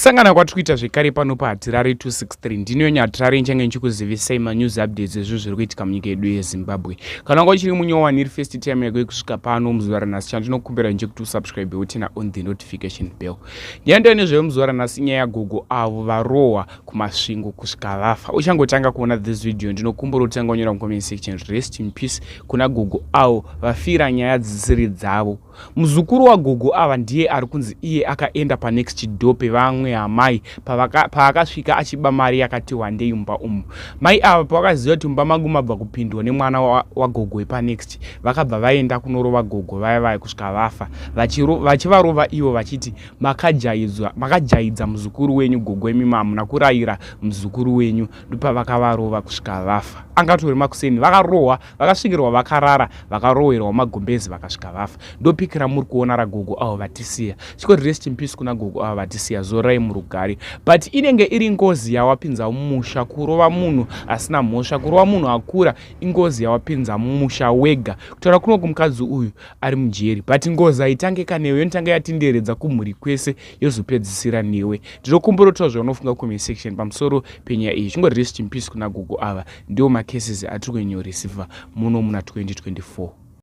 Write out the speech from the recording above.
Kusangana kwatiri kuita zvekare pano paHatirare 263 ndini wenyu Hatirare nichange ndichikuzivisai manews updates ezvinhu zviri kuitika munyika yedu yeZimbabwe. Kana wanga uchiri munyowani iri first time yako yekusvika pano muzuva ranhasi chandinokumbira ndechekuti usubscribe woturn on the notification bell. Nyaya ndiyo nezvayo muzuva ranhasi inyaya yagogo avo varohwa kuMasvingo kusvika vafa. Uchangotanga kuona this video ndinokumbira utanga wanyora mucomment section rest in peace kuna gogo avo vafira nyaya dzisiri dzavo. Muzukuru wagogo ava ndiye ari kunzi iye akaenda panext door pevamwe amai paakasvika achiba mari yakati wandei mumba umu. Mai ava pavakaziva kuti mumba mangu mabva kupindwa nemwana wagogo wepanext vakabva vaenda kunorova gogo vaya vaya kusvika vafa vachivarova ivo vachiti makajaidzwa makajaidza muzukuru wenyu gogo imi hamuna kurayira muzukuru wenyu ndopavakavarova kusvika vafa. Angatori makuseni vakarohwa vakasvikirwa vakarara vakarowerwa magumbezi vakasvika vafa. Ndopic ramuri kuona ragogo avo vatisiya. Chikoti rest in peace kuna gogo avo vatisiya zorai murugare. But inenge iri ngozi yawapinza mumusha kurova munhu asina mhosva kurova munhu akura ingozi yawapinza mumusha wega. Kutaura kuno kumukadzi uyu ari mujeri but ngozi haitange kanewe yonotanga yatinderedza kumhuri kwese yozopedzisira newe. Ndinokumbira kutaura zvaunofunga comment section pamusoro penyaya iyi. Chingoti rest in peace kuna gogo ava. Ndiwo macases atiri kunyanyoreceiver muno muna 2024.